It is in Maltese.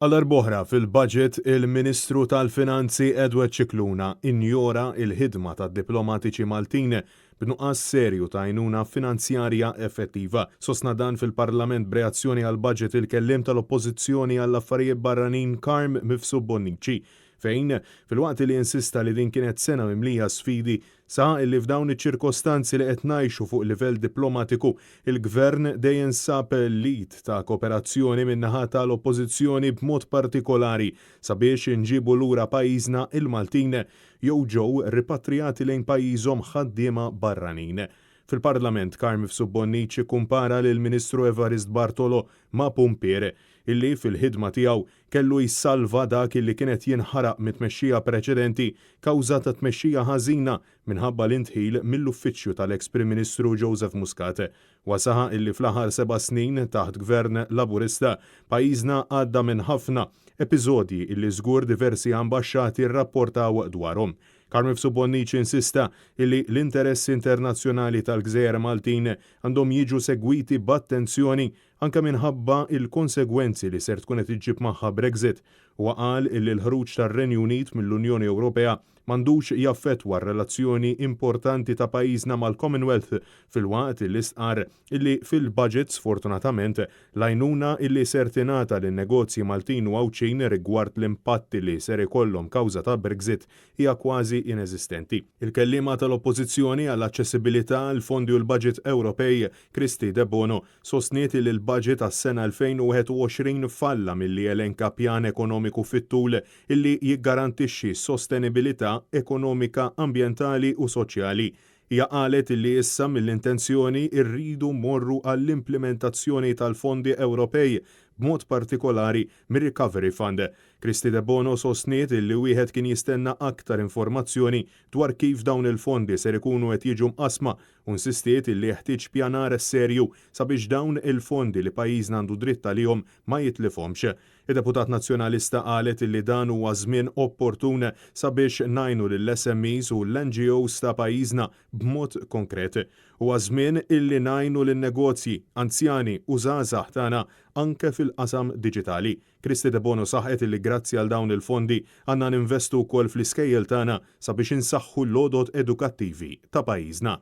Għal darb'oħra fil-budget, il-Ministru tal-Finanzi Edward Scicluna injora l-ħidma tad-diplomatiċi Maltin b'nuqqas serju ta' għajnuna finanzjarja effettiva. Sostna dan fil-Parlament b'reazzjoni għall-budget il-Kelliem tal-Oppożizzjoni għall-Affarijiet Barranin Carm Mifsud Bonnici fejn, filwaqt li insista li din kienet sena mimlija sfidi, saħaq illi f'dawn iċ-ċirkostanzi li qed ngħixu fuq livell diplomatiku, il-Gvern dejjem sab l-id ta' kooperazzjoni min-naħa tal-Oppożizzjoni b'mod partikolari sabiex inġibu lura pajjiżna il-Maltin jew ġew ripatrijati lejn pajjiżhom ħaddiema barranin. Fil-Parlament, Carm Mifsud Bonnici kkumpara lill-Ministru Evarist Bartolo ma' pumpier illi fil-ħidma tiegħu kellu jsalva dak illi kien qed jinħaraq mit-tmexxija preċedenti kawża ta' tmexxija ħażina minħabba l-indħil mill-uffiċċju tal-eks Prim Ministru Joseph Muscat. Huwa saħaq illi fl-aħħar seba' snin taħt Gvern Laburista pajjiżna għadda minn ħafna episodji illi żgur diversi ambaxxati rrapportaw dwarhom. Carm Mifsud Bonnici insista illi l-interessi internazzjonali tal-gżejjer Maltin għandhom jiġu segwiti b'attenzjoni anke minħabba l-konsegwenzi li ser tkun qed iġġib magħha Brexit. Huwa qal illi l-ħruġ tar-Renju Unit mill-Unjoni Ewropea m'għandux jaffettwa r-relazzjoni importanti ta' pajjiżna mal-Commonwealth filwaqt illi stqarr illi fil-budget sfortunatament l-għajnuna illi ser tingħata lin-negozji Maltin u Għawdxin rigward l-impatt li ser ikollhom kawża ta' Brexit hija kważi ineżistenti. Il-kelliema tal-Oppożizzjoni għall-Aċċessibilità, l-Fondi u l-Budget Ewropej, Kristy Debono, Sostniet li l-baġit għas-sena 2021 falla milli jelenka pjan ekonomiku fit-tul illi jiggarantixxi s-sostenibilità ekonomika, ambjentali u soċjali. Hija qalet illi issa mill-intenzjoni rridu mmorru għall-implimentazzjoni tal-fondi Ewropej, b'mod partikolari mir-Recovery Fund. Kristy Debono sostniet illi wieħed kien jistenna aktar informazzjoni dwar kif dawn il-fondi ser ikunu qed jiġu mqassma u nsistiet illi jeħtieġ pjanar serju sabiex dawn il-fondi li pajjiżna għandu dritt għalihom ma jitlifhomx. Id-deputat Nazzjonalista qalet illi dan huwa żmien opportun sabiex ngħinu lill-SMEs u l-NGOs ta' pajjiżna b'mod konkret. Huwa żmien illi ngħinu lin-negozji, anzjani u żgħażagħ tagħna anke fil-qasam diġitali. Kristy Debono saħqet illi grazzi għal dawn il-fondi għandna ninvestu wkoll fl-iskejjel tagħna sabiex insaħħu l-għodod edukattivi ta' pajjiżna.